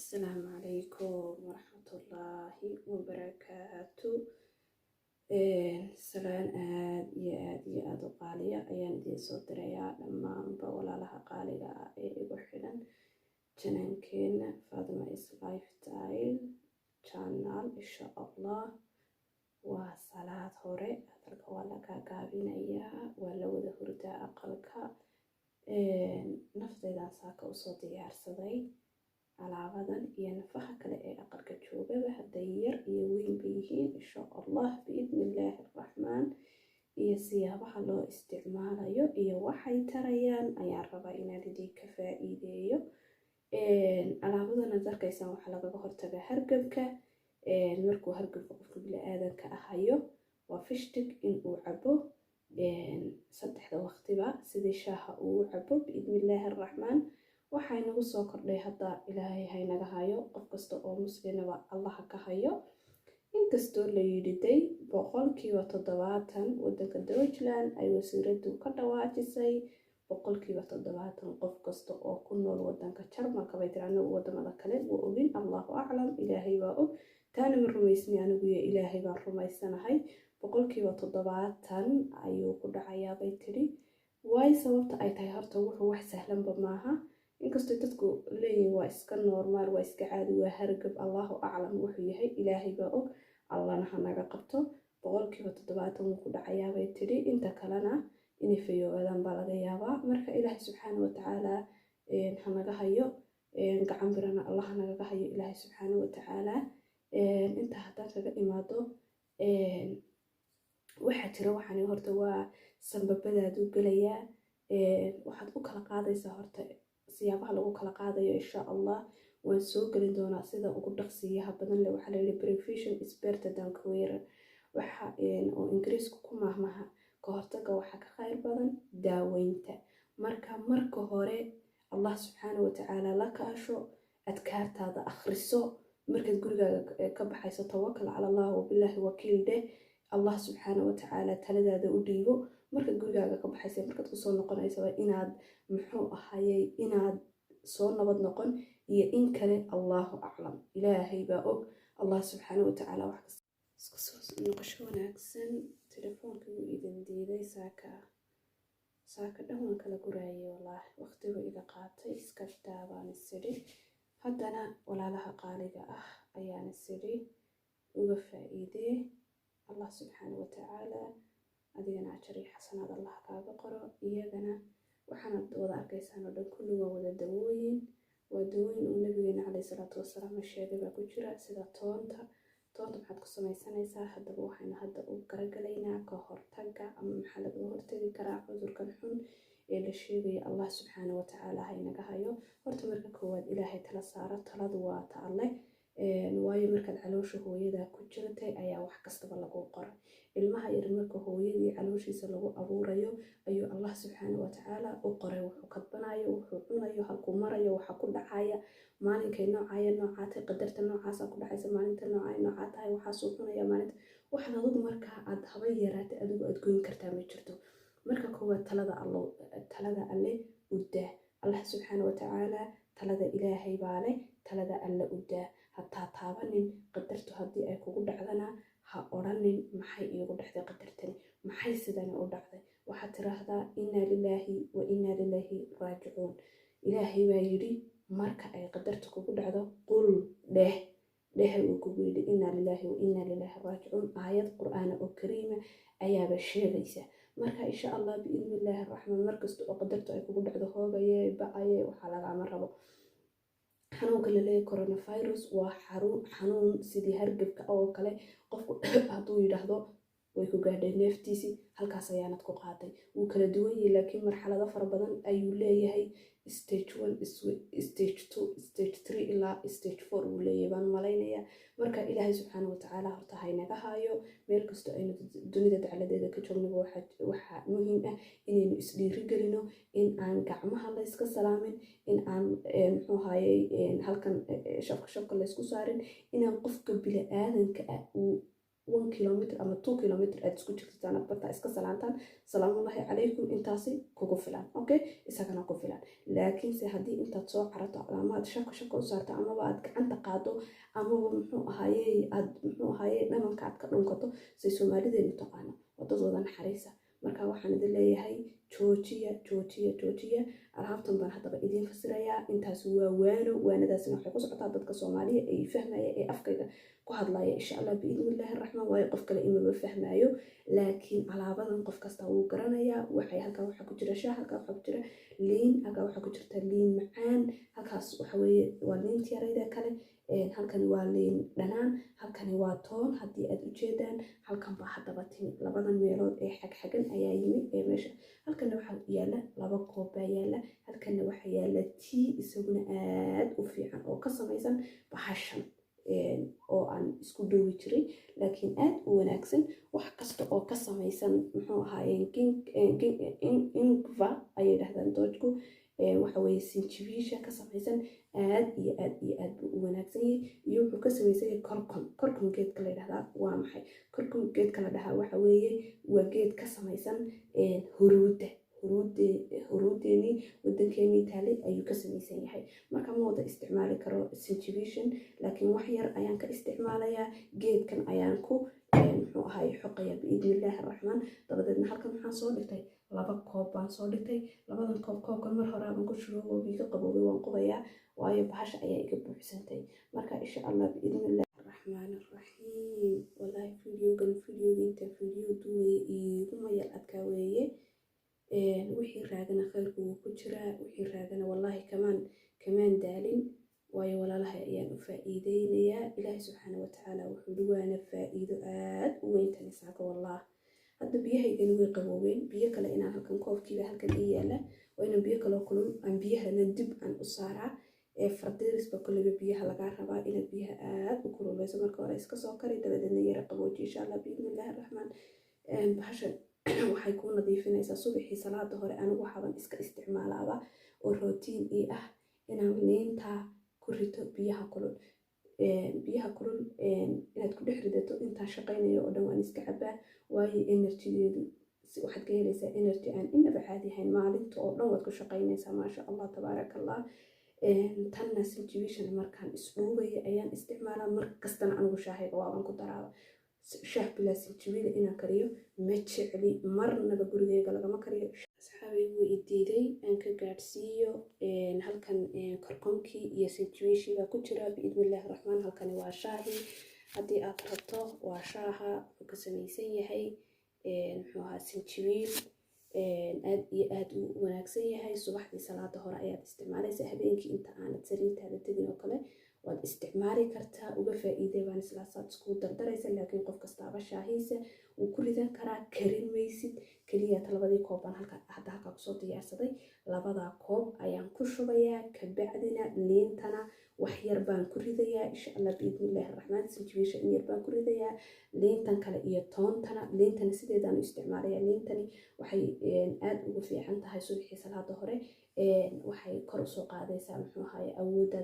Asalaamu calaykum waraxmatullaahi wabarakaatu. Salaan aad iyo aad iyo aada u qaaliya ayaan idiin soo dirayaa dhammaanba walaalaha qaaliga ah ee igu xidhan channelkeena Fatima is Lifestyle Channel. Insha Allah waa salaad hore, hadalka waa la gaagaabinayaa, waa la wada hurdaa aqalka. Naftaydan saaka usoo diyaarsaday alaabadan iyo nafaha kale ee aqalka joogaba, hadday yar iyo weynba yihiin, insha Allah biidni illaahi araxmaan, iyo siyaabaha loo isticmaalayo iyo waxay tarayaan ayaan rabaa inaan idinka faa-iideeyo. Alaabadan aad arkaysaan waxaa lagaga hortagaa hargabka. Markuu hargabka qofka bini-aadanka ahayo, waa fishtig inuu cabo saddexda waqtiba sidii shaaha uu cabo, biidni illaahi araxmaan. Waxaa inagu soo kordhay hadda, Ilaahay haynaga hayo, qof kasta oo muslinaba Allaha ka hayo. Inkastoo la yidhiday 70% wadanka Deutschland ay wasiiradu ka dhawaajisay, 70% qof kasta oo ku nool wadanka Jarmalka bay tiri. Anagu wadamada kale waa ogin, Allahu aclam, Ilaahay baa og. Taana ma rumaysni anigu iyo Ilaahay baan rumaysanahay. 70% ayuu ku dhacayaa bay tidhi. Waay sababta ay tahay, horta wuxuu wax sahlanba maaha, inkastoo dadku leeyihin waa iska normal, waa iska caadi, waa hargab. Allahu aclam wuxuu yahay, Ilaahay baa og, Allana ha naga qabto. 70% wuu ku dhacayaabay tidhi, inta kalena inay fayoobaadaan baa laga yaabaa. Marka Ilaahay subxaana watacaala ha naga hayo, gacan birana Allah nagaga hayo, Ilaahay subxaana watacaala. Inta haddaan kaga imaado, waxaa jira waxaan horta waa sambabadaadu gelayaa, waxaad u kala qaadaysaa. Horta siyaabaha lagu kala qaadayo insha Allah waan soo gelin doonaa sida ugu dhaqsiyaha badan leh. Waxaa layidhi "Prevention is better than cure", waxa oo Ingiriisku ku mahmaha, ka hortaga waxaa ka khayr badan daaweynta. Marka marka hore Allah subxaana watacaala la kaasho, adkaartaada akhriso markaad gurigaaga ka baxayso, tawakal cala Allah wabilaahi wakiil dheh, Allah subxaana watacaala taladaada u dhiibo. Markaad gurigaaga ka baxaysa, markaad kusoo noqonaysa, waa inaad muxuu ahayey inaad soo nabad noqon iyo in kale, Allahu aclam, Ilaahay baa og, Allah subxaana watacaala wax kasta. Isku soo noqosho wanaagsan. Telefoonka wuu idin diiday saaka, saaka dhan waan kala guraayay, wallaahi waqtigu iga qaatay. Iska daabaan isidhi, haddana walaalaha qaaliga ah ayaan isidhi uga faa-iidee. Allah subxaana watacaala adigana ajar iyo xasanaad Allah kaaga qoro, iyagana. Waxaanad wada arkaysaan oo dhan kulli waa wada dawooyin, waa dawooyin uu Nabigeena caleyhi salaatu wasalaam sheegay baa ku jira, sida toonta. Toonta maxaad ku samaysanaysaa? Haddaba waxaynu hadda u garagalaynaa ka hortagga ama maxaa lagaga hortagi karaa cudurkan xun ee la sheegayo. Allah subxaana watacaala ha inaga hayo. Horta marka koowaad Ilaahay tala saaro, taladu waa ta Alleh. Waayo, markaad caloosha hooyada ku jirtay ayaa wax kastaba lagu qoray. Ilmaha yar marka hooyadii calooshiisa lagu abuurayo ayuu Allah subxaana watacaala u qoray wuxuu kadbanayo, wuxuu cunayo, halkuu marayo, waxa ku dhacaya maalinkay noocaya noocaatay, qadarta noocaasa ku dhacaysa maalinta noocaya noocaa tahay, waxaasuu cunaya maalinta. Waxaad adigu markaa aad haba yaraatay adigu aad goyn kartaa ma jirto. Marka koowaad talada Allo, talada Alle u daa. Allah subxaana watacaala, talada Ilaahay baa leh, talada Alle u daa. Ha taataabanin qadartu. Haddii ay kugu dhacdana ha odhanin "Maxay iigu dhacday qadartani? Maxay sidani u dhacday?" Waxaad tiraahdaa "Innaa lilaahi wa innaa ilaahi raajicuun." Ilaahay baa yidhi marka ay qadarta kugu dhacdo qul dheh, dhehe uu kugu yidhi "Innaa lilaahi wa innaa ilaahi raajicuun". Aayad Qur-aana oo kariima ayaaba sheegaysa. Marka insha Allah biidni illaahi raxmaan, markasta oo qadartu ay kugu dhacdo, hoogaye ba-aye, waxaa lagama rabo. Xanuunka laleeyahay coronavirus waa xanuun sidii hargebka oo kale. Qofku hadduu yidhaahdo way ku gaadhay neeftiisii, halkaas ayaanad ku qaaday. Wuu kala duwan yahay, laakiin marxalado fara badan ayuu leeyahay. Stage one, stage two, stage three ilaa stage four wuu leeyahay baan malaynayaa. Marka Ilaahay subxaana watacaala horta haynaga haayo. Meel kastoo aynu dunida dacladeeda ka joognaba, waxaa muhiim ah inaynu isdhiirigelino, in aan gacmaha layska salaamin, in aan muxuu hayay halkan shabka shabka laysku saarin, inaan qofka bini-aadanka ah uu 1 kilometer ama 2 kilometer aad isku jirtaan, aad bartaa iska salaantaan, salaamullahi calaykum, intaasi kugu filan, okay, isagana ku filan. Laakiinse haddii intaad soo carato ama aad shako shako u saarto, amaba aad gacanta qaado, amaba muxuu ahaaye aad muxuu ahaaye dhamanka aad ka dhunkato, say Soomaalideenu taqaano, waa dad wada naxariisa. Marka waxaan idin leeyahay, joojiya, joojiya, joojiya. Alaabtan baan haddaba idiin fasirayaa. Intaas waa waano. Waanadaasina waxay ku socotaa dadka Soomaaliya ee fahmaya ee afkayga ku hadlaya, insha Allah biidnillahi raxmaan, waayo qof kale imaba fahmayo. Laakiin alaabadan qof kasta wuu garanayaa. Waxay halkaa waxaa ku jira shaah, halkaa waxaa ku jira liin, halkaa waxaa ku jirta liin macaan, halkaas waxa weeye waa liinta yarayda kale, halkani waa liin dhanaan, halkani waa toon haddii aad ujeedaan. Halkan baa haddaba timi labadan meelood ee xagxagan ayaa yimi ee meesha. Halkana waxaa yaala laba koob baa yaala. Halkana waxaa yaala tea, isaguna aad u fiican oo ka samaysan bahashan oo aan isku dhoowi jiray, laakiin aad u wanaagsan. Wax kasta oo ka samaysan muxuu ahaaye Ingwer ayay dhahdaan Deutschku, waxa weeye sinjibiisha ka samaysan, aad iyo aad iyo aad buu u wanaagsan yahay. Iyo wuxuu ka samaysan yahay korkom. Korkom geedka la yidhahdaa waa maxay? Korkom geedka la dhahaa waxa weeye waa geed ka samaysan huruudda. Huruudeenii wadankeenii taalay ayuu ka samaysan yahay. Marka ma wada isticmaali karo sinjibiishan, laakiin wax yar ayaan ka isticmaalayaa. Geedkan ayaan ku muxuu ahaay xoqaya biidnillaahi araxmaan. Dabadeedna halkan waxaan soo dhigtay laba koob baan soo dhigtay. Labadan koob, koobkan mar hore aan ku shuruubo, iga qaboobay, waan qubayaa, waayo bahasha ayaa iga buuxsantay. Marka insha Allah biidnillahi araxmaan araxiim. Wallaahi videogan, videoga inta video duwaya iigu mayal adkaa weeye. Wixii raagana khayrku wuu ku jiraa, wixii raagana wallaahi kamaan daalin, waayo walaalahay ayaan u faa'iideynayaa. Ilaahay subxaana watacaala wuxuu yihi waana faa'iido aad u weyn tani saaka. Wallaah hadda biyahaygani way qaboobeen. Biyo kale inaan halkan, koobkiiba halkan ii yaala, waa inaan biyo kaloo kulul aan biyahana dib aan u saaraa. Ee fardirisba kolleyba biyaha lagaa rabaa inaad biyaha aad u kululeyso. Marka hore iska soo kari, dabadeedna yara qabooji, insha Allah biidnillahi araxmaan. Bahashan waxay kuu nadiifinaysaa subaxii salaada hore. Anigu waxaaban iska isticmaalaaba oo routine ii ah inaan liintaa ku rito biyaha kulul. Biyaha kulul inaad ku dhex ridato intaan shaqaynayo oo dhan waan iska cabaa, waayo energygeedu waxaad ka helaysaa energy aan inaba caadi ahayn. Maalinta oo dhan waad ku shaqaynaysaa, maasha Allah tabaaraka Allah. Tanna sinjibiishan markaan isdhuubaya ayaan isticmaalaa. Mar kastana anigu shaahayga waaban ku daraaba. Shaah bilaa sinjibiila inaan kariyo ma jecli, marnaba gurigeyga lagama kariyo. Asxaabay, wuu i diiday, aan ka gaadhsiiyo. Halkan korkomkii iyo sinjibiishii baa ku jira biidnillahi raxmaan. Halkani waa shaahi haddii aad rabto, waa shaaha wuxuu ka samaysan yahay muxuu ahaa sinjibiil, aad iyo aad uu wanaagsan yahay. Subaxdii salaada hore ayaad isticmaalaysaa, habeenkii inta aanad sariirtaada tegin oo kale waad isticmaali kartaa. Uga faa'iiday baan islaasaad iskugu dardaraysa, laakiin qof kastaaba shaahiisa wuu ku ridan karaa. Karin maysid keliya. Labadii koob baan halka hadda halkaa kusoo diyaarsaday. Labadaa koob ayaan ku shubayaa, kabacdina liintana wax yar baan ku ridayaa, insha Allah biidnillahi raxmaan. Sinjibiisha in yar baan ku ridayaa, liintan kale iyo toontana. Liintana sideedaan u isticmaalaya. Liintani waxay aada ugu fiican tahay subaxii salaada hore, waxay kor usoo qaadaysaa muxuu ahaye awooddaada.